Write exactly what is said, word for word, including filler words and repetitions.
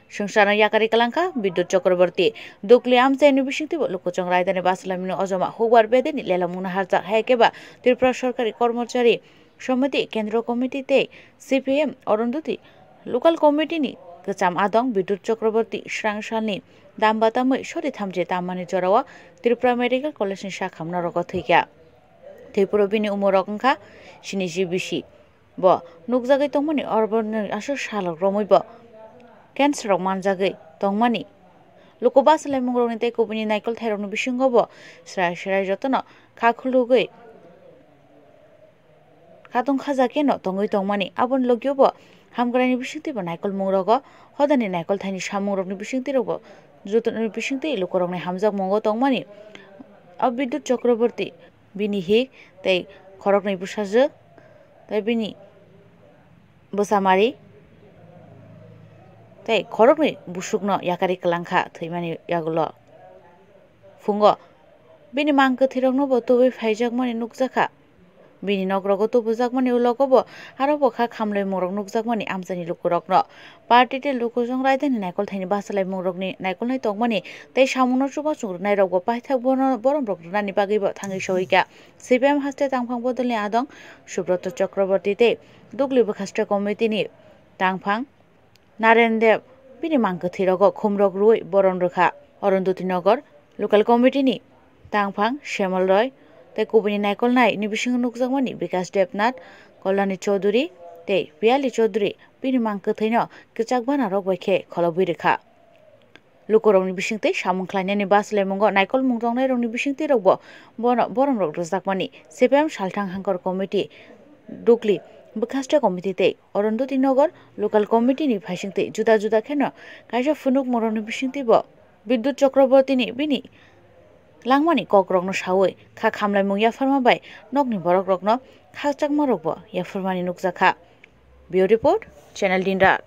Swngcharno yakarwi kwlangkha Bidyut Chakraborty. Dukli amchaini bisingtwibo lukuchwng raidani basalamino ojoma hukbar bedeni lelamungno harjak, hai khe ba Tripura Sorkari Kormochari Samiti Kendro Committee tei C P M Arundhati Local Committee ni kwcham adong Bidyut Chakraborty srang salni dam batamwi sori thamchi tammani jorao Tripura Medical College ni sakhamno rogo thwikha. Thwipuro bini umorok wngkha sini ji bisi. Bo nukjagwi tongmani, aroni aswk salrok romwi bo cancer rok manjagwi tongmani. Luku bachalaimung rokni tei kubuni naikol thairokni bisingo bo srai srai jotono kha khulugwi khatong khajakeno tongwi tongmani. Aboni logio bo hamkraini bisingtwi bo naikolmung rogo hodani naikol thaini samung rokni bisingtwi rokbo jotoni bisingtwi lukurokni hamjakmungo tongmani. O Bidyut Chakraborty bini hik tei khoroknwi bwsajwk tei bini bwsamari tei khoroknwi busukno yakarwi kwlangkha thwimani yagulo. Phungo bini mang kwthwirokno bo tubui phaijakmani nukjakha. Bini nokrogo tubujakmani ulogo bo aro bo kha khamlaimungrok nukjakmani amchaini lukurokno. Party tei lukuchwng raidani naikolthaini bachalaimung rokni naikolnai tongmani tei samungno chubachu rwnairokbo paithak bono boromrok rwnani bagwibo thangwi soika. C P M haste tangphang bodolni adong Subroto Chakraborty tei Dukli Bwkhaste Committee ni tangphang Naren Deb bini mang kwthwirogo khumrok rwui borom rwkha. Arundhati Nagar Local Committee ni tangphang Shemal Roy tei kubuni naikolnai ni bisingo nukjakmani Bikash Debnath, Kalyani Chaudhury tei Piyali Chaudhury bini mang kwthwino kwchak banarok bai khe kholobwi rwkha. Lukurokni bisingtwi samung khlainani bachalamungo naikolmung tongnairokni bisingtwi rokbo bono boromrok rwjakmani C P M Salthang Hangkor Committee, Dukli Bwkhaste Committee tei Arundhati Nagar Local Committee ni phaisingtwi juda juda kheno kaisa phunukmungrokni bisingtwi bo Bidyut Chakraborty ni bini langmani kokrokno saui kha khamlaimung yapharma bai nokni borokrokno khakchangmarokbo yapharmani nukjakha. Bureau Report, Channel Dinrat.